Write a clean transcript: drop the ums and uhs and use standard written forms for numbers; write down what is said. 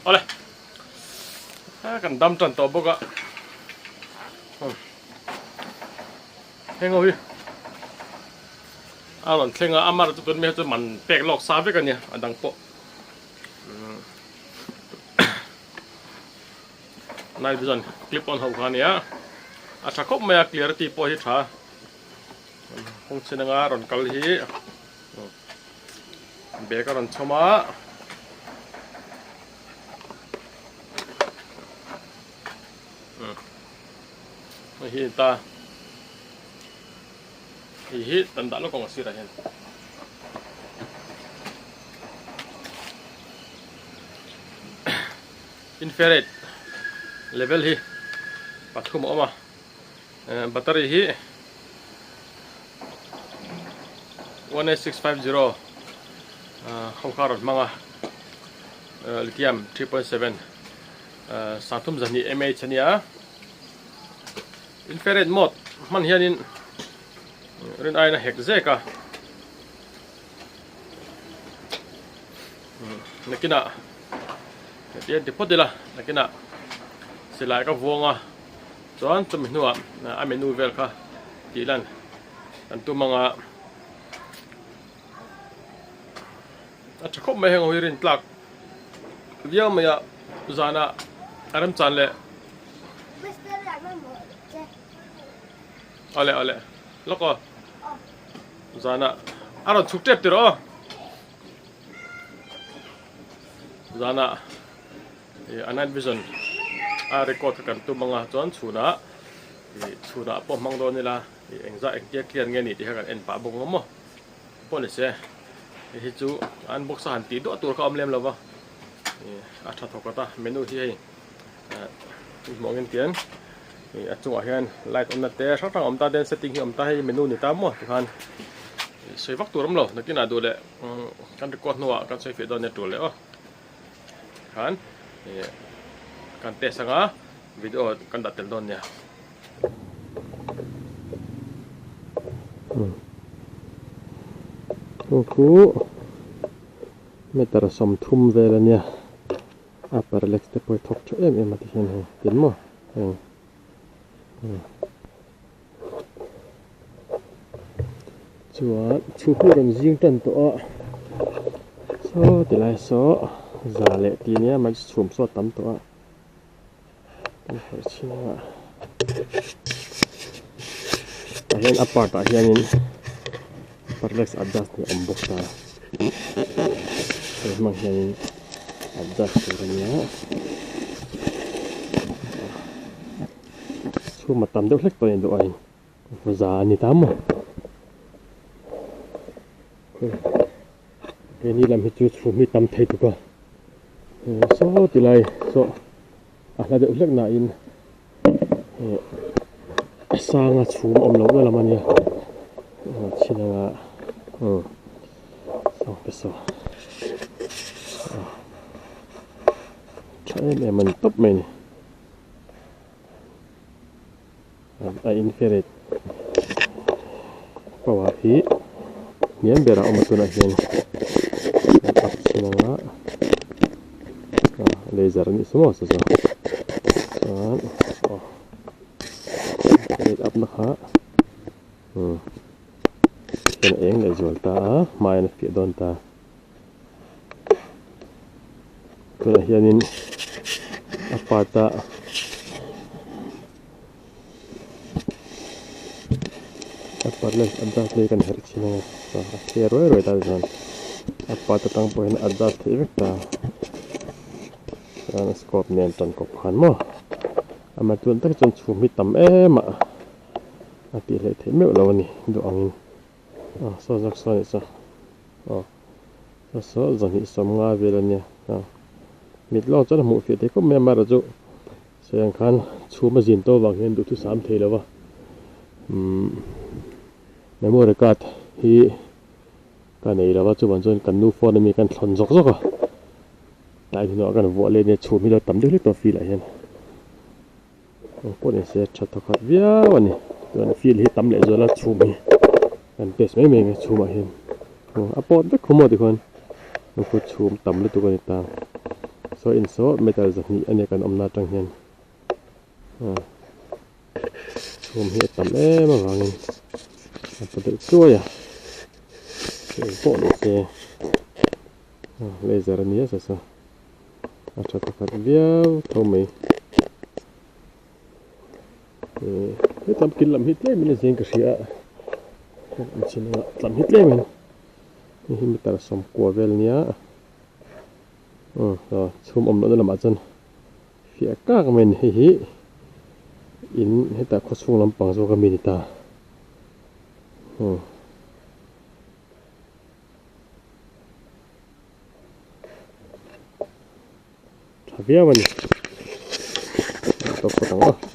Awle kan dam tan tawh bawk a heng ho hi a rawn thleng a amah chu tun mai chu man pek lawk sa vek a nia a dang pawh night vision clip on ho kha a nia a tha khawp mai a clarity pawh hi tha kawng chhin anga rawn kal hi bag a rawn chhawm a hei hi ta hei hi tan dah lawk ang a sirah hian infrared level hi pathum a awm a battery hi 18650 ho kha rawn hmang a lithium 3.7 sangthum zahnih mAh a nia infrared mode hman hianin rin aiin a hek zek a nakinah heti an ti phawt ila nakinah silai ka vuang a chuan chumi hnuah a menu vel kha tih lan kan tum anga a tha khawp mai heng ho hi rin tlak viau mai a zana a remchan leh awle awle lawk aw zana a rawn chhuk tep tir aw zana a night vision a record kha kan tum anga chuan chhunah ih chhunah pawh hmang dawn ila ih engzah engtia clear nge ni tih kha kan en pah bawk ang maw pawh ni se hei hi chu an box a han tih duah tur kha a awm lem lo va ih a tha thawk a menu hi hei hmuh angin tian ih a chungah hian light awmna te hrang hrang a awm ta ten setting hi a awm ta hei menu ni ta maw tikhan sawi vak tur a awm lo nakinah duh leh kan record hnuah kan sawi fiah dawn nia tul leh aw. Khan kan test anga video kan dah tel dawn nia. Chu chu meter 30 vel ania a parallax te pawh hi thawk tha em em a ti hian hei tin maw heng chuan chhuk hi a rawn zing tan tawh a saw ti lai saw za leh tih nia mai chhum saw a tam tawh a kan hawi chhing a tah hian a part ah hianin parallax adjust hi a awm bawk ta hei hmang hianin adjust tur a nia. Chhum a tam deuh hlek tawh a ni duh aiin za a ni ta maw keini lam hi chu chhum hi tam thei tuk a saw ti lai saw a hla deuh hlek nain a sanga chhum awm loh na lam a nia chhin anga saw te saw tha em em a ni tawp mai a ni. A infrared power hi hniam berah a awm a tunah hian a chhin anga laser a nih chu maw chu chu chuan aw infrared up na kha umm hian a eng leh zual ta a hmaiin a fiah dawn ta. Tunah hianin a part a a part leh adjust leh kan herh thin a a clear ruai ruai ta chuan a part atang pawh hian adjust theih vek ta chuan a scope nen tan kawp khan maw amah chuan tak chuan chhum hi tam em a a tih hleih theih meuh lo a ni duh angin. Ah saw zawk saw anih chu aw saw saw zahnih sawmnga vel ania ah mit lawk chuan a hmuh fiah thei khawp mai a amaherawh chu sawi ang khan chhum a zin tawh avang hian duhthusam thei lo va umm memory card hi ka nei lo va chuvang chuan kan nu phone ami kan thlawn zawk zawk a tlai hnuhnawh kan vuah leh ania chhum hi lo tam deuh hlek tawh feel ah hian. Eng pawh ni se tha thawkhat viau a ni chuan field hi tam leh zual a chhum hi kan test mai mai ang chhumah hian a pawt vek khawm maw tikhuan lungphut chhum tam lutuk a ni ta. Saw in saw meter 200 a nia kan awmna atang hian chhum hi a tam em avangin a pa deuh chuai a eng pawh ni se laser a nia sa sa a tha pakhat viau tho mai hetlai kil lam hi tlemin a zing ka hria a an chhin anga tlam hi tlemin hei hi meter 90 vel nia chhum awm lohna lamah chuan fiah kak mai a ni hei hi in hetah khawchhung lampang zawk ami ni ta tha viau a ni tawp phawt ang aw.